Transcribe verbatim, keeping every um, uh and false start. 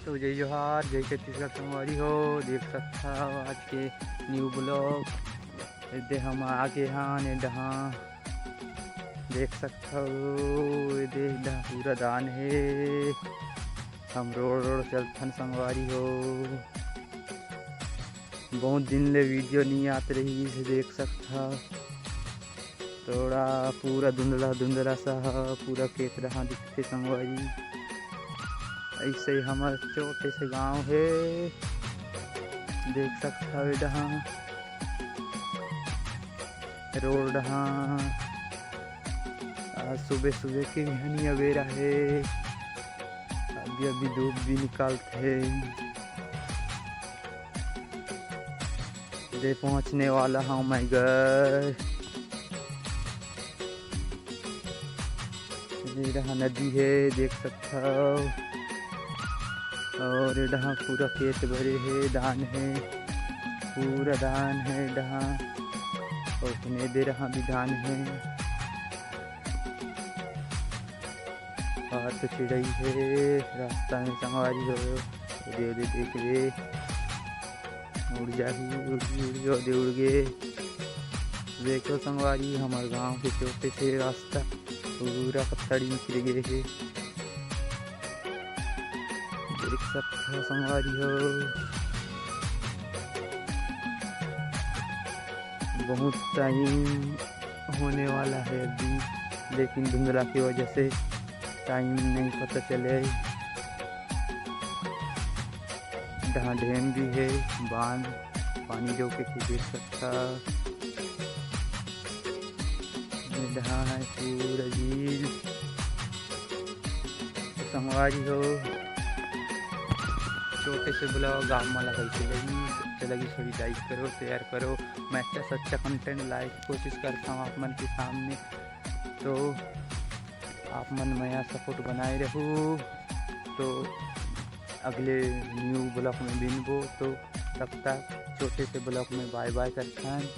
तो जय जोहार, जय छत्तीसगढ़ संगवारी हो। देख सकथव आज के न्यू ब्लॉग। एदे हम आगे हान ए डहा, देख सकथव एदे डहा पूरा दान हे। हम रोड रोड चलथन संगवारी हो। बहुत दिन ले वीडियो नहीं आत रहिस, देख सकथव। थोड़ा पूरा धुंधला धुंधला सा ह, पूरा खेत डहा दिखथे संगवारी। ऐसे ही हमर छोटे से गांव हे, देख सकथव ए डहा रोड डहा। आज सुबह सुबह के बिहनिया बेरा हे, अभी अभी धूप भी निकालत हे। दे पहुंचने वाला हूं मैं घर। ये रहा नदी हे, देख सकथव। और ये डहा पूरा खेत भरे हे, धान हे, पूरा धान हे डहा। और उसने दे रहा भी धान हे। बाहर तो चिड़ई हे रास्ता में, संगवारी हो। दे दे देख ले। उड़ जाही, उड़, उड़ गयो, दे उड़ गे। देखो संगवारी, हमर गांव के छोटे से रास्ता पूरा पत्थरी निकल गए हे। देख सकथव संगवारी हो, बहुत टाइम होने वाला है अभी, लेकिन धुंधला की वजह से टाइम नहीं पता चले। डहा डैम भी हे, बांध, पानी जो के देख सकथव। ये डहा है पूरा झील। तो संगवारी हो, छोटे से ब्लॉग आप मन ला कैसे लगी, अच्छा लगी थोड़ी लाइक करो, शेयर करो। मैं अच्छा से अच्छा कंटेंट लाए के कोशिश करता हूँ आप मन के सामने। तो आप मन मया सपोर्ट बनाए रहू। तो अगले न्यू ब्लॉग में मिलबो, तो तब तक छोटे से ब्लॉग में बाय बाय करथन।